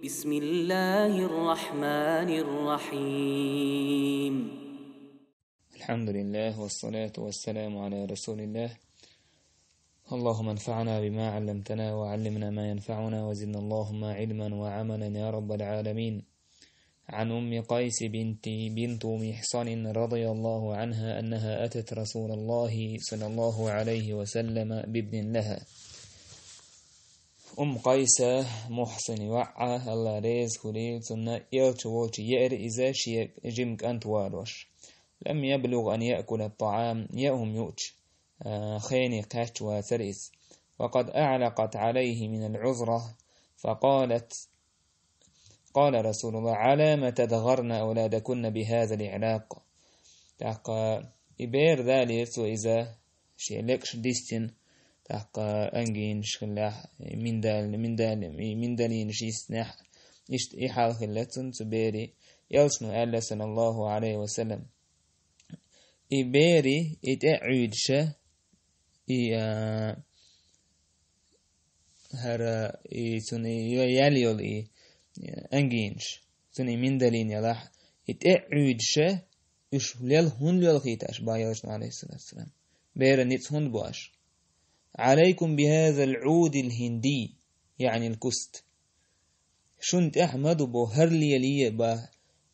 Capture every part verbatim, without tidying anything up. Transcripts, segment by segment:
بسم الله الرحمن الرحيم. الحمد لله والصلاة والسلام على رسول الله. اللهم انفعنا بما علمتنا وعلمنا ما ينفعنا وزدنا اللهم علما وعملا يا رب العالمين. عن أم قيس بنت بنت محصن رضي الله عنها أنها أتت رسول الله صلى الله عليه وسلم بابن لها. Ум Къайса Мухьсин ваӀа, Алла реза хуьлийла цунна, элча волчу еара иза шен жима кӀант валош. لم يبلغ أن يأكل الطعام, яа хӀума юучу, а, хене кхаьчча вацара иза. وقد أعلقت عليه من العذرة، فقالت، قال رسول الله: علام تدغرن أولادكن بهذا الإعلاق؟ ТӀаккха и бер далийра цо иза, шен лекаш дистина, тӀаккха ангинаш хиллехь, миндал-, миндал-, миндалийнаш йиснехь, иштта и хьал хилла цунна цу берийн. Элчано аьлла, саллаллаху Ӏалайхи ва саллам: и берий, и тӀе а Ӏуьйдуша, и, а, хӀара, и цуьнан йо-, яьлла йолу и, э, ангинаш, цуьнан и миндалийна ялахь, и тӀе а Ӏуьйдуша, уьш лел хӀунда лелхийташ бах элчано, Ӏалайхиссалату вассалам. Беран ницкъ хӀунда бу аша? عليكم بهذا العود الهندي، يعني الكست. Шуна тӀехь ма ду бо хӀара лелае бах,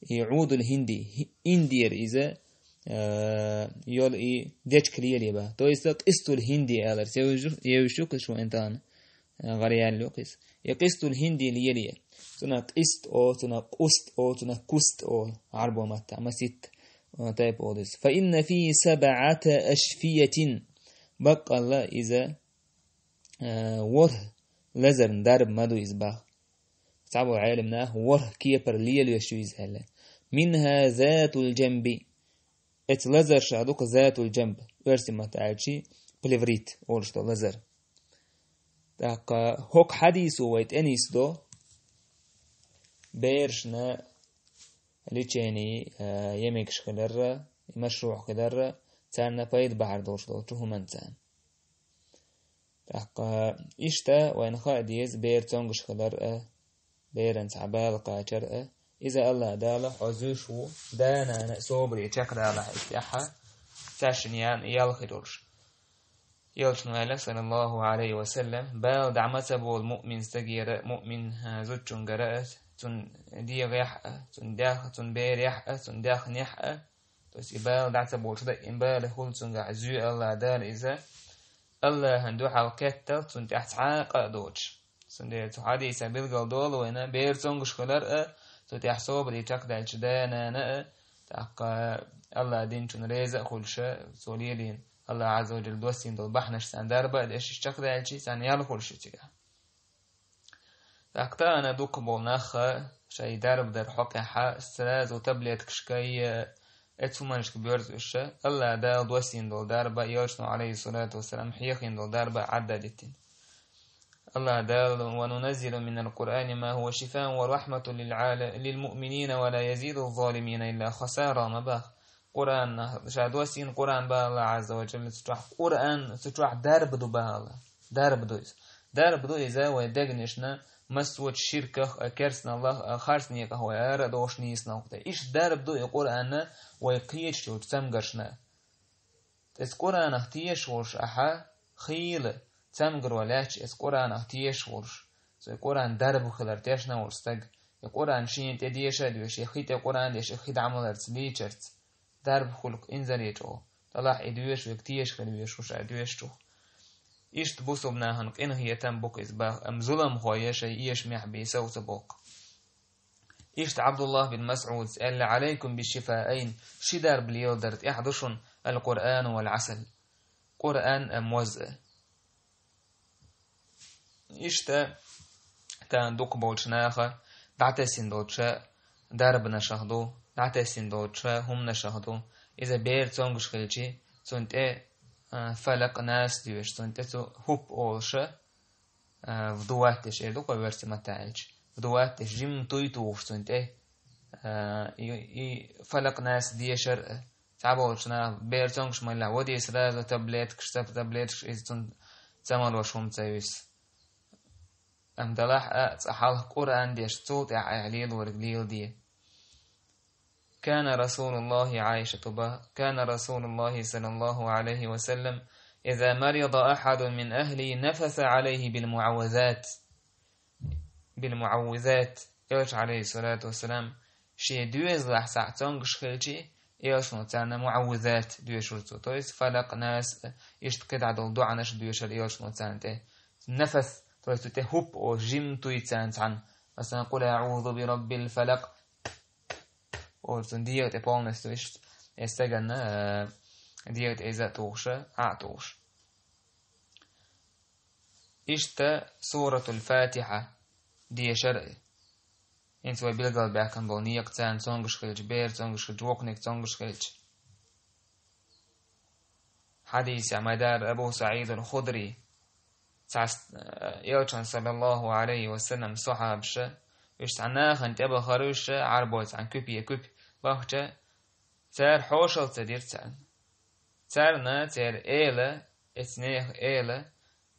и Ӏудул хӀинди, хӀи-, Индера иза, а, йолу и дечка лелае бах. То есть къистул хӀинди аьлларца евзаш ю-, евзаш ю кху шу интана, а, гӀараяьлла ю кху иза. И къистул хӀинди лелае. Цунах къист о, цунах къуст о, цунах куст о, Ӏарбо маттахь, маситта, а, тайпа олу иза. فإن فيه سبعة أشفية. Баккъалла иза, а, ворхӀ лазарна дарба ма ду иза бах. Цхьаболу Ӏелам наха ворхӀ кепара лелош ю иза аьлла. منها ذات الجنب. Эцу лазаршах ду-кх ذات الجنب, оьрсийн маттахь аьлча, плеврит олуш долу лазар. ТӀаккха хӀокху хьадисо вай тӀенисдо берашна лечение, а, емегаш хиларра, машрухь хиларра, царна пайда бахьар долуш долчу хӀуманца. ТӀаккха иштта вайна хаа деза бер цомгуш хилар а, беран цхьа бала кхачар а. Иза Алла Дала хьо зуьйш ву, да-нана а собаре чекхдалахь иза тӀаьхьа, цаьршинна ян-, ял хир йолуш. Элчано аьлла, саллаллаху Ӏалайхи ва саллам, бала дӀа ма ца болу муъмин стагера а, муъмин, а, зудчуьнгара а, цуьнан дегӀехь а, цуьнан дегӀ-, цуьнан берехь а, цуьнан даьхнехь а. То есть и бала дӀа ца болуш даим бала хуьлу цуьнгахь, зуьй Алла Дала иза, Аллахьан дуьхьал кхеттал цунна тӀехь цхьа а къа а доцуш. Цундела цу хьадисехь билгал долу вайна, бер цомгуш хилар а, цу тӀехь собаре чекхдаьлча да-нана а, тӀаккха Алла динчунна реза а хуьлуш а, цо лелийна, Алла Ӏазза ва Джалла доссийна долу бахьанаш царна дарба а деш, чекхдаьлча, царна ял хуьлуш ю цигахь. ТӀаккха тахана дукхахболу нах а шайн дарба дар хьокъехь а, сразу таблеткашкай а, эцу хӀуманашка боьрзуш а, Алла Дала доссийна долу дарба, элчано, Ӏалайхиссалату вассалам, хьехийна долу дарба Ӏадда диттина. Алла Дала: وننزل من القرآن ما هو شفاء ورحمة للعال-، للمؤمنين ولا يزيد الظالمين إلا خسارا ма бах. Къуръан, ша доссийна Къуръан бах Алла Ӏазза ва Джалла, цу чохь Къуръан, цу чохь дарба ду бах Алла. Дарба ду иза. Дарба ду иза вай дегнашна массочу ширках а, керстаналлах а, харцнекъах вай ара а дохуш нийсналгӀа тӀе. Иштта дарба ду и Къуръан вай кхечу йолчу цамгаршна. Эцу Къуръанах тешаш волуш ахьа хийла, цамгаро лаьтташ эцу Къуръанах тешаш волуш, цу Къуръан дарба хилар тешна волуш стаг, и Къуръан шена тӀе деша а доьшу, я хи тӀе Къуръан деша, я хи дӀа маларца, лийчарца, дарба хуьлу-кх инзаре чӀогӀа. Делахь и доьшу верг теша хила везаш ву ша доьшучух. Иштта бусалба нахана къинхетам бу-кх иза бах, амма зуламхой я шайн эшамехь бен сов ца боккху. Иштта Ӏабдуллах бин МасӀудас аьлла: عليكم بالشفاءين, ши дарба леладар тӀехь ду шуна, القرآن والعسل, Къуръан а, моз а. Иштта тахана дукхахболчу наха дӀатесна долчу дарбанашах ду, дӀатесна долчу хӀуманашах ду. Иза бер цомгуш хилчи, цунна тӀе, а, фалакъ, нас доьшу, цунна тӀе цу хӀуп олуша, а, вдувать деш, эр ду-кх вай оьрсийн маттахь аьлча. Вдувать деш, жимма туй тухуш цунна тӀе, а, и, и фалакъ, нас дешар а. Цхьаболчу наха бер цомгуш маллехь, воде сразу таблеткаш, цап таблеткаш, иза цунна ца малош хӀума ца вису. Амма делахь а цкъа хьалха Къуръан деш, цул тӀаьхьа айхьа лелориг леладе. كان رسول الله عائشة با كان رسول الله صلى الله عليه وسلم إذا مرض أحد من أهله نفث عليه بالمعوذات. بالمعوذات. Элча, عليه الصلاة والسلام, шен доьзалехь схьа цомгаш хилча, Элчано царна муӀаввизат доьшура цо. То есть фалакъ, нас, иштта кхидӀа долу доӀанаш доьшура Элчано царна тӀе. Нафас, то есть тӀе хӀуп о жим туй царна цхьаьна. Масалан, قل أعوذ برب الفلق. Олу цунна дегӀа тӀе полностью иштта, э, стаганна, э, дегӀа тӀе иза а тухуша, Ӏа а тухуша. Иштта Суратул Фатиха дешар а. ХӀинца вай билгалбаьккхина болу некъ царна цомгаш хилча, бер цомгаш хилча, вокханиг цомгаш хилча. Хьадисехь ма дара Абу СаӀид ал-Худри, цхьа, э, Элчан, саллаллаху Ӏалайхи ва саллам, сахьабаша, уьш цхьа нахана тӀебахара уьш, Ӏарбой цхьана куьпе куьпа бахча, цара хьошалла ца дира царна. Царна церан эла, эцу нехан эла,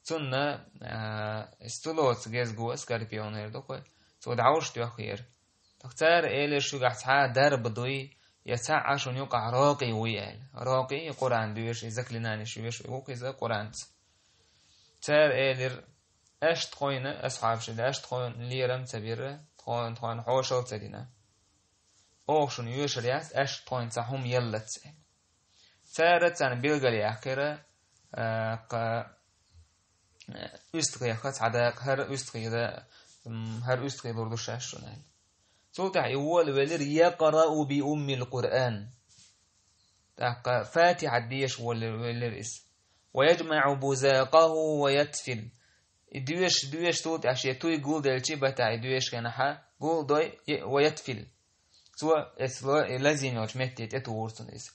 цунна, а, стулоца гезго, скорпион эр ду кхуьй, цо дӀовш тоьххера. ТӀаккха цара элира шуьгахь цхьа а дарба дуй, я цхьаъ а шуна юкъахь рокъий вуй аьлла. Рокъий, и Къуръан доьшу, и заклинанеш йоьшу, и ву-кх иза Къуръанца. Цара элира, аша тхойна, асхьабашна, аша тхойна лерам ца бира, тхойна, тхойна хьошалла ца дина. Оха шуна йоьшур яц, аша тхойна цхьа хӀума еллац аьлла. Цара царна билгалъяьккхира, а, кха, а, уьстагӀеха цхьа дакъа, хӀара уьстагӀе да, м, хӀара уьстагӀе лур ду шаьш шуна аьлла. Цул тӀаьхьа и волавелира, يقرأ بأم القرآن. ТӀаккха Фатихьа деша волавелира иза. ويجمع بزاقه ويتفل. И доьшуш, доьшуш, цул тӀаьхьа шен туй гулделча, бата и доьшучу хенахьа гулдой, е-, ويتفل. Цо эцло и лазийна йолчу метте тӀетухура цунна иза.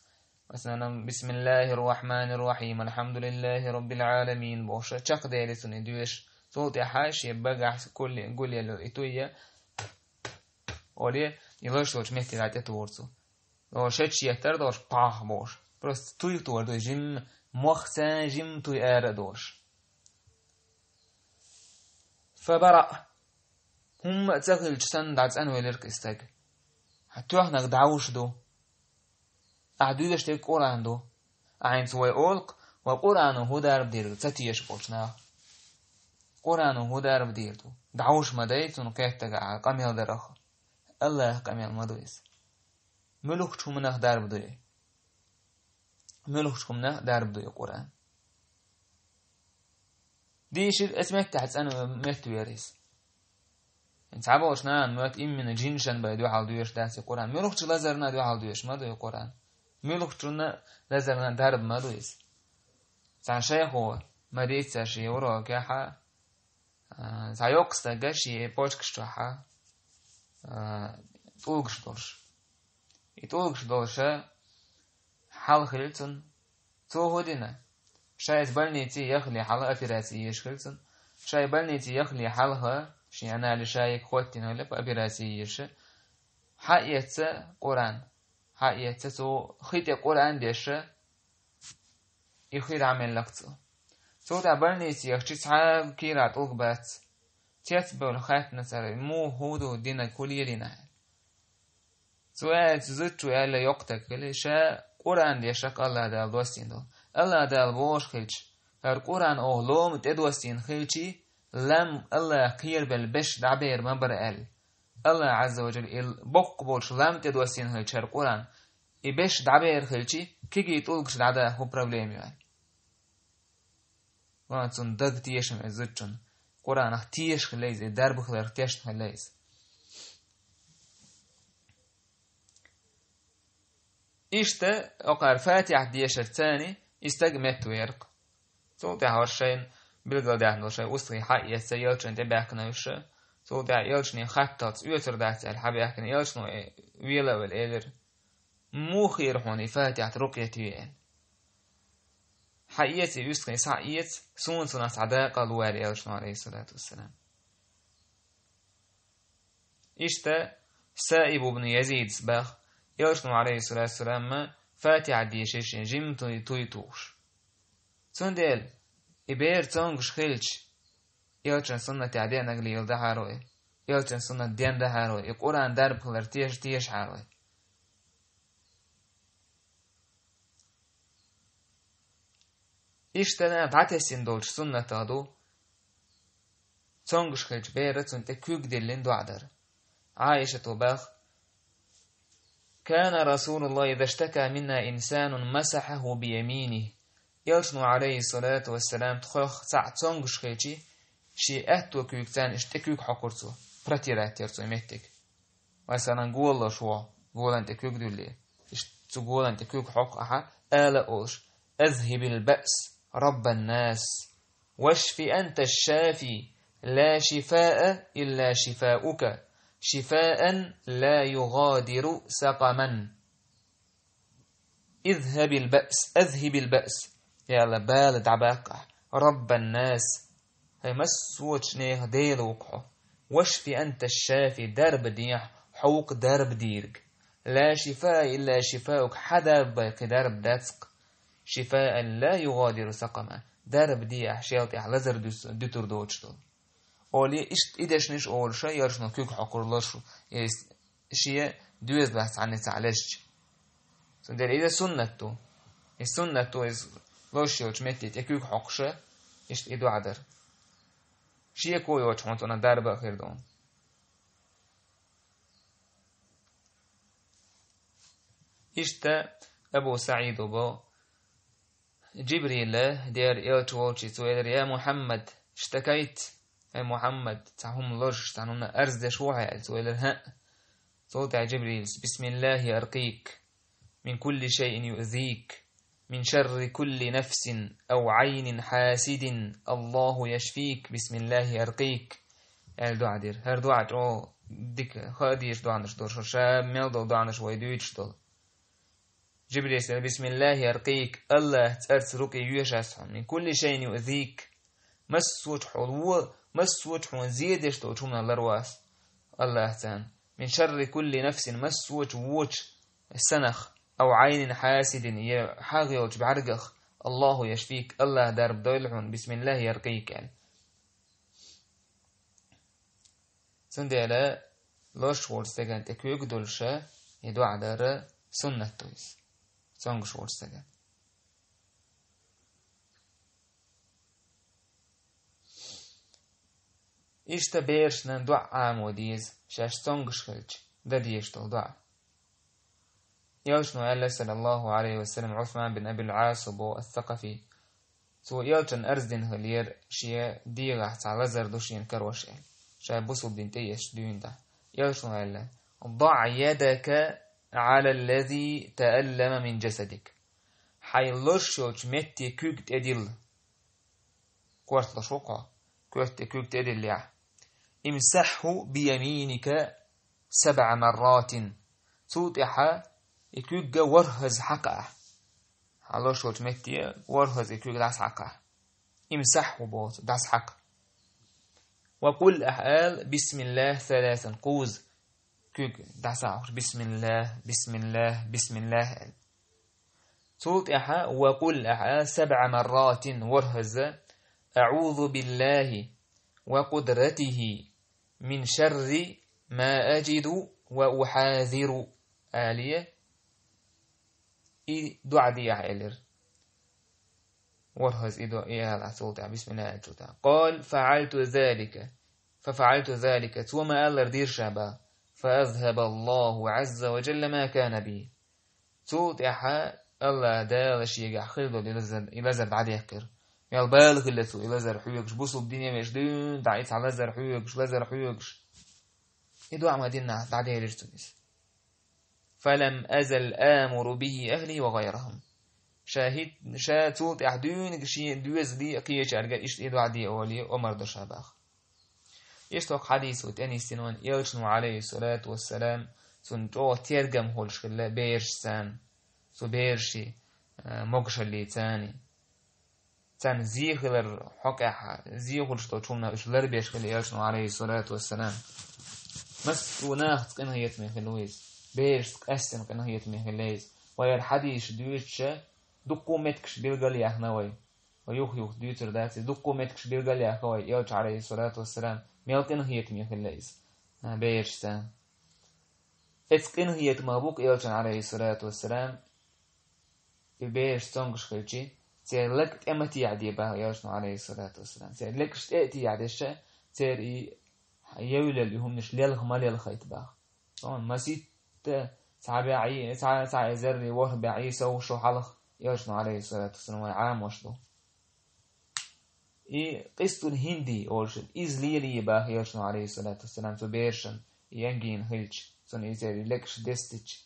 Масалан, بسم الله الرحمن الرحيم الحمد لله رب العالمين бохуша, чекхдели цунна и доьшуш. Цул тӀаьхьа шен багахь гулъе-, гулъелла и туй я, оле, и лазийна йолчу метте дӀатӀетухура цо. Долуш, шечу еттар долуш, пах бохуш. Просто туй тора ду, жим, мох царна жим туй ара а долуш. فبرأ. ХӀумма а ца хилча санна, дӀа цӀанвелира-кх и стаг. Хьан тоьхнарг дӀовш ду. Ахьа доьшуш дерг Къуръан ду. Ахьа хӀинца вай олу-кх, вай Къуръано хӀун дарба дийр ду, ца тешаш болчу наха. Къуръано хӀун дарба дийр ду. ДӀовш ма дай цунна кхеттагахь къамел дарах. АллахӀан къамел ма ду иза. Муьлххачу хӀуманах дарба дуй? Муьлххачу хӀуманах дарба дуй Къуръан? Дийшира, эцу меттехь цӀанвелла метта веара иза. Цхьаболчу нахана моьтту иммина жинашна бен дуьхьал доьшуш дац и Къуръан. Муьлххачу лазарна дуьхьал доьшуш ма ду и Къуръан. Муьлххачунна лазарна дарба ма ду иза. Цхьана шайхо ма дийца шен урокехьа, а, цхьа йоккха стаг шен почкаш чохьа, а, тӀулгаш долуш. И тӀулгаш долуша хьал хилла цунна. Цо хӀун дина? Ша иза больнице яхале хьалха операци езаш хилла цунна. Ша и больнице яхале хьалха, шен анализ ша йика хӀоттийна хилла операци езаш, хьаэца Къуръан. Хьаэца цо хи тӀе Къуръан деша, и хи дӀа мелла-кх цо. Цул тӀаьхьа больнице яхча цхьа кийрахь тӀулг бац. Цецбевлла хаьттина цара, муха хӀун ду динарг, хӀун лелийна аьлла. Цо аьлла, цу зудчо аьлла, йоккха стаг хилла, ша Къуръан дешах АллахӀ Дала доссийна долу. АллахӀ Дала бохуш хилча, хӀара Къуръан оха лома тӀедоссийна хилчий, лам АллахӀ кхерабелла беш дӀабер ма бара аьлла. АллахӀ Ӏазза ва Джалла и боккха болчу лам тӀедоссийна хилча хӀара Къуръан, и беш дӀабер хилчий, кегий тӀулгаш дӀадаха хӀун проблема ю аьлла. Ва цунна даг тешам иза зудчунна. Къуръанах тешаш хилла иза, и дарба хиларх тешна хилла иза. Иштта, окхара Фатихьат дешар царна, и стаг метта веара-кх. Цул тӀаьхьа вара шайна билгалдаьхна долу шайн устагӀий хьаэца, Элчанна тӀебаьхкина уьш. Цул тӀаьхьа Элчане хатталц оьцур дац аьлла хьабаьхкина, Элчано вела а велла элира: «Муха хиира хьуна и Фатихьат рукъет ю?» — аьлла. «Хьаэца и устагӀий, схьаэца, суна цунах цхьа дакъа а ло», — аьлла Элчано, алейхиссалату вассалам. Иштта Саиб ибн Язидас баха, Элчано, алейхиссалату вассалам, Фатихьат дешира шен жимма туй, туй тухуш. Цундела и бер цомгуш хилча, Элчан суннатехь деанарг леладахьара вай. Элчан суннат денадахьара вай. И Къуръан дарба хилар теша тешахьара вай. Иштта дӀатесна долчу суннатах ду, цомгуш хилча бер цунна тӀе куьг диллина доӀа дар. Ӏайшата боху: «كان رسول الله إذا اشتكى منا إنسان مسحه بيمينه». Элчано, Ӏалайхиссалату вассалам, тхох цхьаъ цомгуш хилча, шен аьтту куьйгаца иштта тӀе куьг хьокхура цо, протирать яра цо меттиг. Масалан, гола лош ву, голан тӀе куьг дуьллий. Иштта цу голан тӀе куьг хьокху ахьа, ала а олуш: «أذهب البأس رب الناس، واشف أنت الشافي، لا شفاء إلا شفاؤك، شفاء لا يغادر سقما». «اذهب البأس، أذهب البأس». Я АллахӀ, бала дӀабаккха ахьа. «رب الناس». ХӀай массочу нехан Дела ву-кх хьо. «واشف أنت الشافي», дарба де ахьа, хьо ву-кх дарба дийриг. «لا شفاء إلا شفاؤك», хьан дарба бен кхин дарба дац-кх. «شفاء لا يغادر سقما». Дарба де ахьа, шел тӀехь лазар дуьс-, дуьтур доцуш долу. Олий, иштта и дешнаш олуша, Элчано куьг хьокхура лош ву, шен доьзалехь цхьаьннеца лезча. Цундела иза суннат ду. И суннат ду, иза лош йолчу метте тӀе куьг хьокхуша, иштта и доӀа дар. Шеко йоцуш хьуна цунах дарба а хир ду. Иштта Абу СаӀида боху: Джибрила дера элча волчу, цо элира: «Я Мухьаммад, اشتكيت?» «Ай Мухьаммад, цхьа хӀума лозуш, цхьа хӀума арз деш ву хьо?» аьлла, цо элира: «ХӀаъ». Цул тӀаьхьа Джибрилс: «بسم الله أرقيك من كل شيء يؤذيك، من شر كل نفس أو عين حاسد، الله يشفيك، بسم الله أرقيك», аьлла доӀа дира. ХӀара доӀа чӀогӀа дика, хаа дезаш доӀанаш долу, ша мел долу доӀанаш вай дуьйцуш долу. Джибрилс: «بسم الله أرقيك», АллахӀан цӀарца рукъе йоьшу ас хьуна. «من كل شيء يؤذيك», массочу хьо ло, массочу хьуна зе деш долчу хӀуманах ларво ас АллахӀца. «من شر كل نفس», массочу вочу санах, «أو عين حاسد», я хьагӀ йолчу бӀаьргах, «الله يشفيك», АллахӀа дарба дойла хьуна, «بسم الله أرقيك», аьлла. Цундела лозуш волчу стеган тӀе куьг а дуьллуша, и доӀа дар суннат ду иза, цомгуш волчу стеган. Иштта берашна доӀа Ӏамо деза, шаьш цомгуш хилча, дан дезаш долу доӀа. Элчано аьлла, саллаллаху Ӏалайхи ва саллам, Ӏусман бин Абил Ӏас боху ас-Сакъафи. Цо элчанна арз дина хиллера, шен дегӀахь цхьа лазар ду шена карош аьлла, ша бусулба дин тӀеэцча дуьйна дӀа. Элчано аьлла: «ضع يدك على الذي تألم من جسدك». Хьайн лозуш йолчу метте куьг тӀедилла. Корта лош ву-кх хьо, коьрта тӀе куьг тӀедиллехь. «امسحه بيمينك سبع مرات». Цул тӀаьхьа и куьг ворхӀазза хьакха ахьа. Хьан лозуш йолчу метте ворхӀазза и куьг дӀасахьакха ахьа. «امسحه» боху, дӀасахьакха. «وقل», ахьа ала: «بسم الله ثلاثا», кхузза куьг дӀасахьокхуш: «بسم الله، بسم الله، بسم الله», аьлла. Цул тӀаьхьа «وقل», ахьа ала: «سبع مرات», ворхӀазза: «أعوذ بالله وقدرته من شر ما أجد وأحاذر», алий, и доӀа де ахьа элира. ВорхӀазза и доӀа, и ала ахьа цул тӀаьхьа, бисмилла аьллачул тӀаьхьа. «قال: ففعلت ذلك، ففعلت ذلك». Цо ма-аллара дира ша боху. «فأذهب الله عز وجل ما كان بي». Цул тӀаьхьа АллахӀ Дала шегахь хилла долу и лазар, и лазар дӀадехкира. Мел бала хилла цо и лазар хьоьгуш, бусулба дине веш дуьйна дӀа и цхьа лазар хьоьгуш, лазар хьоьгуш. И доӀа ма динна дӀаделира цунна иза. «فلم أزل آمر به أهلي وغيرهم». Ша хӀит-, ша цул тӀаьхьа дуьйна шен доьзале а, кхечаьрга а иштта и доӀа де олий, омра до ша боху. Иштта хӀокху хьадисо тӀе нисдина вайн, элчано, Ӏалайхиссалату вассалам, цунна чӀогӀа тергам хуьлуш хилла берашца, цу бераши, а, могушаллица. Царна зе хилар хьокъехь, зе хуьлуш долчу хӀуманах уьш ларбеш хилла элчано, Ӏалайхиссалату вассалам. Массо а нахаца къинхетаме хилла ву иза. Берашца къаьстина къинхетаме хилла иза. Вай хӀара хьадисаш дуьйцуша, дуккха а меттигаш билгал а яьхна вай. Вай юха-юха дуьйцур дац иза, дуккха меттигаш билгалъяьхна вай Элча, Ӏалайхи ссалату вассалам, мел къинхетаме хилла иза, а, берашца. Эцу къинхетамах бу-кх Элчан, Ӏалайхи ссалату вассалам, и бераш цомгаш хилча, церан лаг тӀе ма тиядебахьа Элчано, Ӏалайхи ссалату вассалам. Церан лагаш тӀе а тиядеш, церан и евлал ю хӀуманаш лелха ма лелхайта бахьа. Цунна масийтта цхьа бӀе, цхьа, цхьа эзар ворхӀ бӀе сов шу хьалха Элчано, Ӏалайхи ссалату вассалам, вай Ӏамош ду. И Къистун ХӀинди олуш, иза лелае бахьа Элчано, Ӏалайхи ссалату вассалам, цу берашна, и янгийна хилча, цунна и церан и лагаш дестича.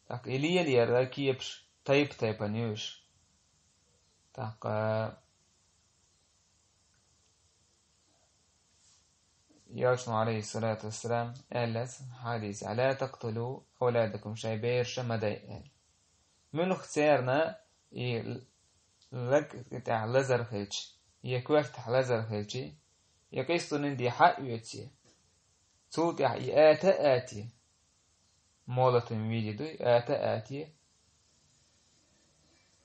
ТӀаккха и лелаяра кепаш тайп-тайпана ю уьш. ТӀаккха Элчано, Ӏалайхи ссалату вассалам, аьлла хьадисехь: «Ла такътулу авладакум», шайн бераш ма дайа, аьлла. Муьлхха церан и лаг тӀехь лазар хилча, я коьртехь лазар хилча, и Къистун ХӀинди хьа а оьций, цул тӀаьхьа и ата а атий, молотом виде дуй, ата а атий,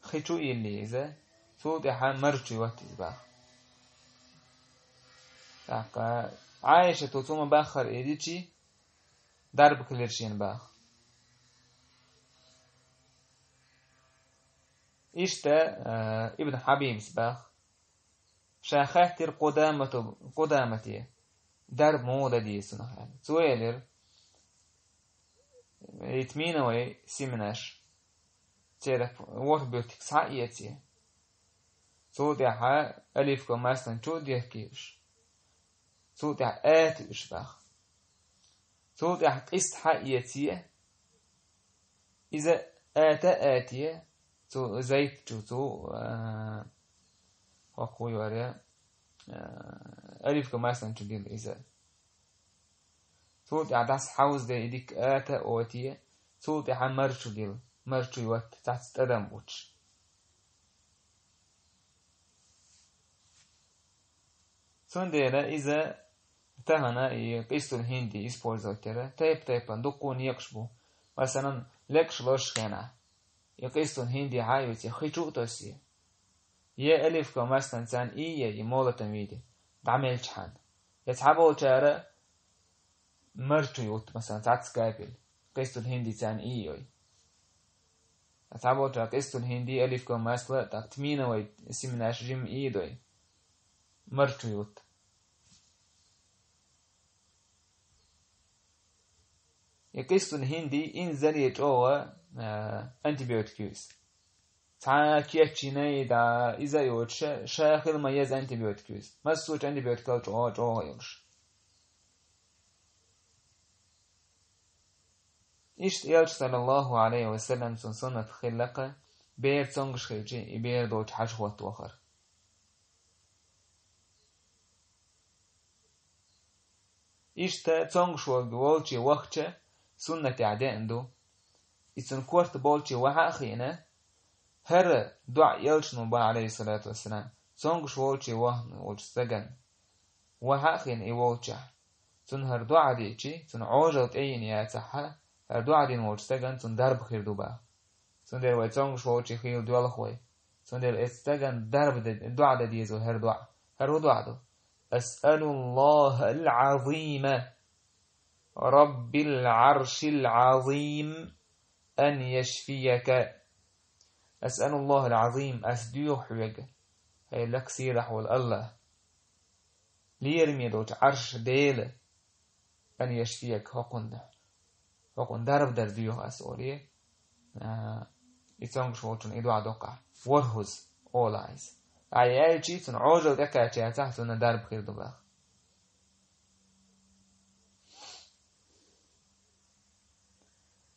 хи чу а йиллий иза, цул тӀаьхьа марчу йотта иза бахьа. ТӀаккха Ӏайшата цо ма-баххара и дичи, дарба хилира шена бахьа. Иштта, а, Ибн Хьабибас бахьа, ша хаьттира Къудамату-, Къудамате, дарба муха дан деза цунах аьлла. Цо элира: и тминовый семенаш, церах ворхӀ буьртиг схьа а эций, цул тӀаьхьа оливковый маслан чу а дехкий уьш, цул тӀаьхьа атий уьш бахьа. Цул тӀаьхьа къист хьа а эций, иза ата а атий, цу зайта чу, цу, а, хӀокху йора, а, оливковый маслан чу дилла иза. Цул тӀаьхьа дӀаса хьовзаде и дика ата а отий, цул тӀаьхьа марчу дилла, марчу йотта, цхьацца тӀадам буттуш. Цундела иза тахана и Къистун ХӀинди использовать яра тайп-тайпана дуккха некъаш бу. Масалан, лекаш лозучу хенахь, и Къистун ХӀинди хьа а оьций, хи чу а тосий, я оливковый масланца и, я и молотом виде, дӀамелчхьана. Я цхьаболчара марчу ютта, масалан, цхьацца капель, Къистун ХӀиндица и йой. Цхьаболчара Къистун ХӀинди, оливковый масло, тӀаккха тминовый семенаш жимма и дой, марчу ютта. И Къистун ХӀинди инзаре чӀогӀа, а, антибиотик ю иза. Цхьа кечйина и да, иза а йоцуш, ша хила ма еза антибиотик ю иза. Массо а антибиотикал чӀогӀа, чӀогӀа йолуш. Иштта Элча, саллаллаху Ӏалайхи ва саллам, цуьнан суннат хилла-кх, бер цомгаш хилча, и бер долчу хьажа хӀотта вахар. Иштта цомгаш волчу вахча суннатехь деана ду. И цуьнан корта болчу ваха а хиъна, хӀара доӀа Элчано бан, Ӏалайхи ссалату вассалам, цомгаш волчу вахна волчу стагана ваха а хиъна и волчохь, цунна хӀара доӀа дийчи, цунна Ӏожалла тӀейина яцахь, хӀара доӀа дина волчу стагана цунна дарба хир ду бан. Цундела вай цомгаш волчу хийла доьлху вай. Цундела эцу стагана дарба де-, доӀа дан деза вай, хӀара доӀа. ХӀара хӀун доӀа ду? «Асъалуллахал Ӏазима, Раббил Ӏаршил Ӏазим, ан яшфияка». «Асъалуллахал Ӏазим», ас доьху хьоьга, хӀай лакха сийлахь волу АллахӀ, лераме долчу Ӏаршан Дела, «ан яшфияка», хӀокхунна, хӀокхунна дарба дар доьху ас, олий, а, и цомгаш волчунна и доӀа доккхахь, ворхӀазза олахь иза. Ай аьлчи, цунна Ӏожалла тӀекхаьчча яцахь, цунна дарба хир ду баха.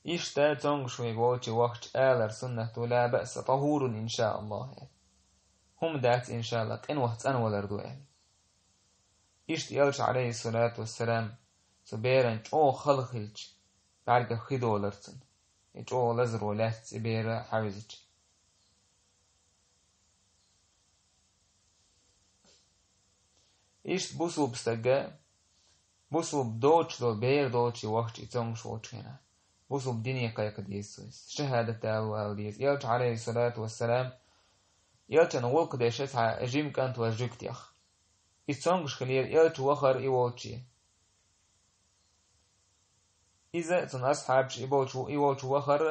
Иштта цомгаш вайга волчу вахча алар суннат ду: «Ла баъса, тахурун, иншааллахӀ», аьлла. ХӀума дац, иншааллахӀ, къинойх цӀанвалар ду, аьлла. Иштта Элча, Ӏалайхи ссалату вассалам, цу беран чӀогӀа хала хилча, бӀаьргах хи долара цунна. И чӀогӀа лазаро лаьцна и бер хьаьвзича. Иштта бусулба стага, бусулба доцуш долу бер долчу вахча и цомгаш волчу хенахь, бусулба дине кхайкха деза цо. Шахадат дала ала деза. Элча, алейхиссалату вассалам, элчан гӀуллакх деш цхьа жима кӀант вара жуьгтех. Иза цомгаш хилира элча вахар и волче. Иза, цун асхьабаш и болчу, и волчу вахар,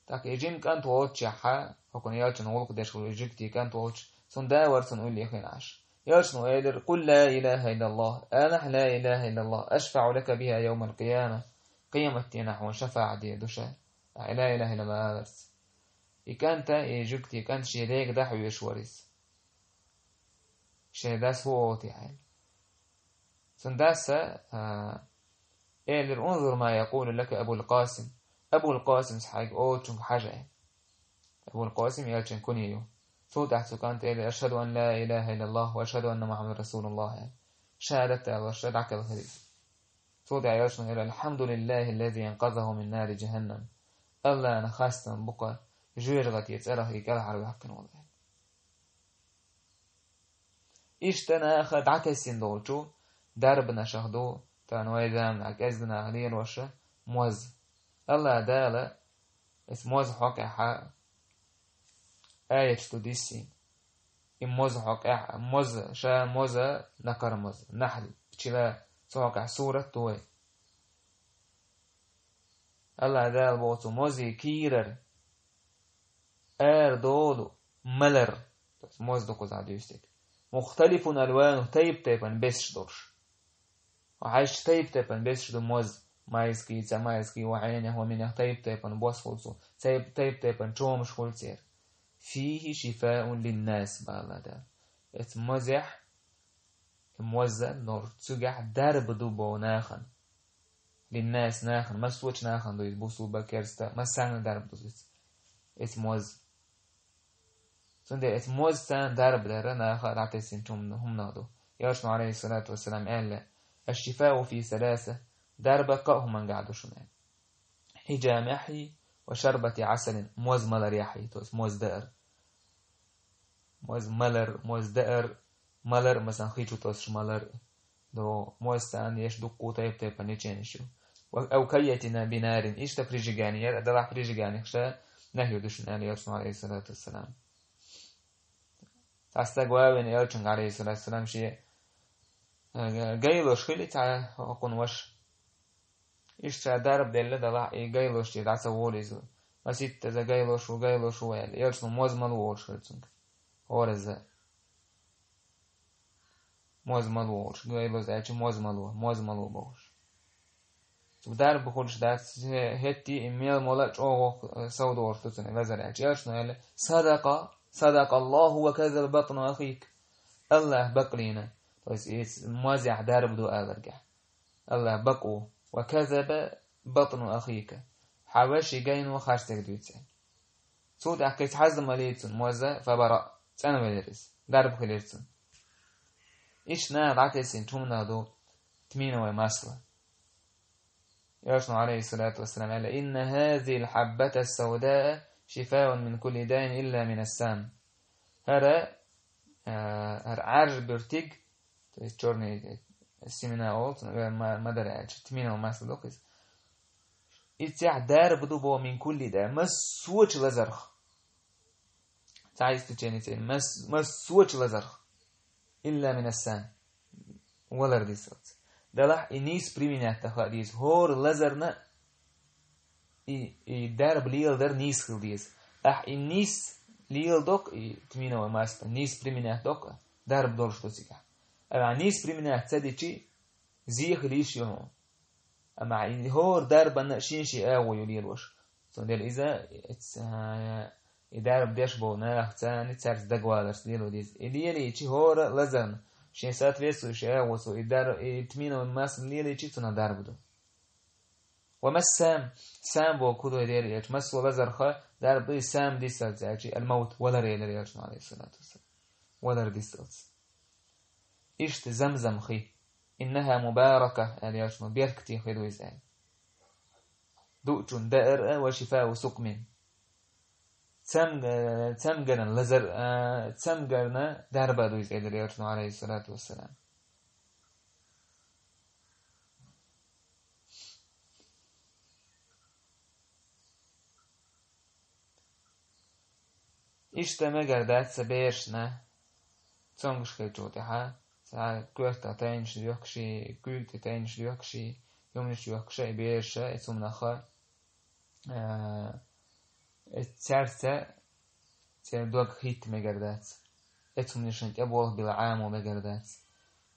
тӀаккха и жима кӀант волчехьа, хӀокхунна элчан гӀуллакх деш волу жуьгти кӀант волчу, цун да вара цунна уллехь хиъна Ӏаш. Элчано элира: «Къул ла илаха иллаллах, анахь ла илаха иллаллах, ашфаӀу лака биха явмал къияма». Къематденахь хьуна шафаӀат дийр ду ша, ахь ла илаха иллаллах аларца. И кӀанта, и жуьгти кӀант шен дега дӀахьоьжуш вара иза. Шен дас хӀун олу те хьайна. Цун дас, а, элира: «Унзур ма якъулу лака Абул Къасим». Абул Къасимс хьайга олучунга хьажа аьлла. Абул Къасим элчан куни ю. Цул тӀаьхьа цу кӀанта элира: «Ашхаду ан ла илаха иллаллах ва ашхаду анна Мухаммадан расулуллах», аьлла. Шахадат далош дӀакхелхира иза. Цул тӀаьхьа элчано элира: «Алхьамдулиллахи аллази анкъазаху мин нари жаханнам». Аллана хастам бу-кх жоьжахатин цӀарах и кӀелхьарваьккхина волу аьлла. Иштта наха дӀатесна долчу дарбанашах ду, тахана вай заманахь кӀезга наха лелош моз. Алла Дала эс моз хьокъехьа аяташ ду диссина. И моз хьокъехь, моз, ша моз, накхара моз, нахьл, пчела, цу хьокъехь сурат ду вай. Алла Дала боху цу мозе кийрара, ара долу малар, то есть моз ду кхузахь дуьйцург, мухталифун алвану, тайп-тайпана бесаш долуш. Ва хьаьжча тайп-тайпана бесаш ду моз, майский, ца майский, ва хьенех, ва минех тайп-тайпана бос хуьлу цу, цайп-, тайп-тайпана чомаш хуьлу церан. Фихи шифаун линнас, бала да. Эцу мозехь, и моза нур, цуьгахь дарба ду боху нахана. Линнас нахана, массочу нахана ду иза, бусулба, керста, массарна дарба ду иза. Эцу моз. Цундела эцу моз царна дарба дара наха дӀатесинчу хӀумна-, хӀуманах ду. Элчано, алейхиссалату вассалам, аьлла: «Аш-шифау фи саласа», дарба кхаа хӀумангахь ду шуна. «Хьижамехьи ва шарбати Ӏасалин», моз маларехьи, то есть моз даар. Моз малар, моз даар, малар, масалан, хи чу тосуш малар. До моз царна еш дуккху тайп-тайпана леченеш ю. Ва ав кайятина бинарин, иштта прижигание яр, далахь прижиганех ша нахью ду шуна, аьлла Элчано, алейхиссалату вассалам. Цхьа стаг ван вина Элчанга, алейхиссалату вассалам, шен, э, гайлош хили цхьа хӀокхун ваша. Иштта ша дарба делла далахь, и гайлош чу дӀа ца волу иза. Маситтаза гайлош ву, гайлош ву, аьлла. Элчано моз малу олуш хила цуьнга. ХӀоразза. Моз малу олуш. Гайлоз аьлча моз малу, моз малу бохуш. Цу дарба хуьлуш дац, хе-, хетти и мел мола чӀогӀа, э, сов долуш ду цуьнан лазар аьлча. Элчано аьлла: «Садакъа, садакъа Аллаху ва казаба батну ахик». Аллах бакълийна. То есть, и мозехь дарба ду аларгахь. Аллах бакъ ву. «Ва казаба батну ахика». Хьан ваши гайно харцдерг дуьйцу. Цул тӀаьхьа кхин хьаза ма лийцун моза, фабара, цӀанвелира иза. Дарба хилира цунна. Иштта наха дӀатесинчу хӀуманах ду тминовое масло. Элчано, алейхиссалату вассалам, аьлла: «Инна хазил хьаббата саудаа шифаун мин кулли даин илла мин ас-сам». ХӀара, а, хӀара Ӏаьржа буьртиг, то есть чёрные семена олу, наверное, ма-, ма-дарра аьлча, тминовое масло ду-кх иза. И цехь дарба ду боху мин кулли даа, массочу лазарх. Цхьа исключение ца йина, мас-, массочу лазарх. Илла мин ас-сам. Валар дисалц. Далахь и нийса применять дан хаа деза. ХӀора лазарна и, и дарба леладар нийса хила деза. Ахь и нийса леладоккху, и тминовое масло, нийса применять доккху, дарба долуш ду цигахь. Амма ахь нийса применять ца дичи, зе хила йиш ю хьуна. Амма ахь и хӀора дарбанна шен-шен агӀо ю лелош. Цундела иза, эц-, а, и дарба деш болу нах, царна цаьрца дагаваларца лело деза. И лелийчи хӀора лазарна, шен соответствующий агӀо цо, и дар-, и тминовое масло лелийчи, цунах дарба ду. Ва массам, сам боху кху дуй дера элча, массо лазарха дарба дуй, сам дисалц аьлчи, аль-мавт, валар элира элчано, алейхиссалату вассалам. Валар дисалц. Иштта замзам хи. Иннаха мубарака, аьлла элчано, беркате хи ду иза аьлла. Дуучун даар а ва шифау сукъмин. Цамг-, цамгарна лазар, а, цамгарна дарба ду иза элира элчано, алейхиссалату вассалам. Иштта мегар дац берашна, цомгаш хилча тӀехьа, цхьа коьрта тайнаш доьхкаш, куьйга тӀе тайнаш доьхкаш, юмнаш доьхкаш, и бераша, и цумнаха, э, э, цаьрца церан дог хӀитта мегар дац. Эцу хӀуманашна тӀе болх билла Ӏамо мегар дац.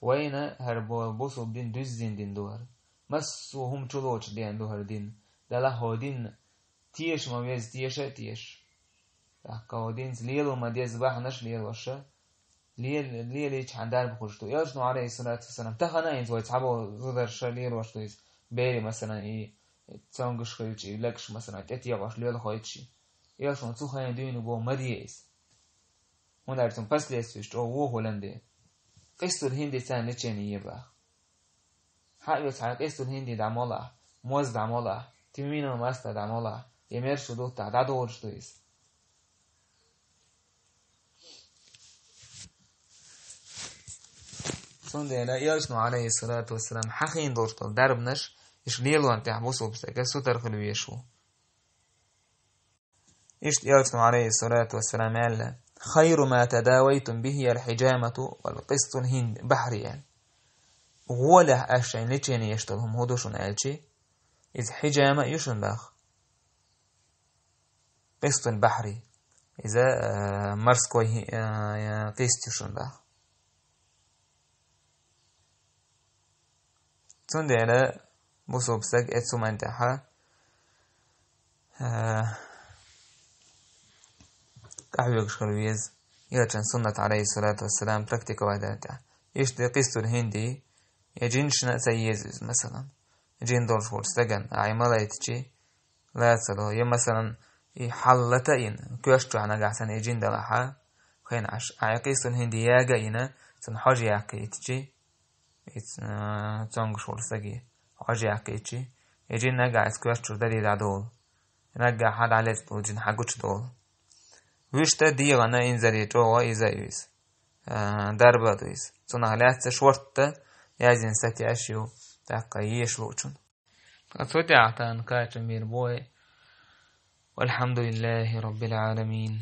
Вайна хӀара бо-, бусулба дин дуьззина дин ду хӀара. Массо а хӀума чулоацаш деана ду хӀара дин. Делахь хӀара дин теша ма веза, теша а теша. ТӀаккха хӀара динца лело ма деза бахьанаш лелоша. Лел-, лелийча хьан дарба хуьлуш ду. Элчано, Ӏалайхи ссалату вассалам, тахана а хӀинца вай цхьаболу зударша лелош ду иза. Берий, масалан, и цомгаш хилча, и легаш, масалан, тӀетегӀош лелхойтуш и. Элчано цу хенахь дуьйна бо ма де иза. ХӀунда аьлча цунна последствиеш чӀогӀа вон хуьлу де. Къистал ХӀинди царна лечение е баха. Хьан а веца хьайн къистал ХӀинди дӀа молахь, моз дӀа молахь, тиминал маста дӀа молахь, я мерш шу дуттахь дӀадолуш ду иза. Цундела Элчано, Ӏалайхи ссалату вассалам, хьахийна долуш долу дарбанаш, иштта лелорна тӀехь бусулба стага сутара хила везаш ву. Иштта Элчано, Ӏалайхи ссалату вассалам, аьлла: «Хайру ма тадавайтум бихи аль-хиджамату валь-къистул хӀин-, бахьри», аьлла. ГӀолехь аш шайн лечение еш долу хӀума хӀун ду шуна аьлчи, иза хьиджама а ю шуна баха. Къистул бахьри. Иза, э, морской хи-, э, э, къист ю шуна баха. Цундела бусулба стаг эцу хӀуманна тӀехьа, а, къахьоьгуш хила веза, Элчан суннат, Ӏалайхи ссалату вассалам, практиковать дара тӀехь. Иштта къистал ХӀинди, я жинашна а ца еза иза, масалан. Жин долуш волчу стагана, ахь и ма лайтичи, лацало. Я, масалан, и хьаллата а йина, коьрта чохь нагахь санна и жин далахьа, хенаш, ахь и къистал ХӀинди яга а йина, цунна хьожа яккхийтичи, и ц-, а, цомгуш волу стаге хьожа яккхийтичи, и жин нагахь иза коьрта чуьра даре дӀадолу. Нагахь хьан дӀалецӀа долу жин хьан гучудолу. Вуьшта дегӀана инзаре чӀогӀа иза а ю иза. А, дарба а ду иза. Цунах лаьцна шортта яздина статьяш ю, тӀаккха еш луучун. Ткъа цу тӀехь тахана кхачам бийр бу вай. Вальхьамдулиллахи Роббил Ӏаламин.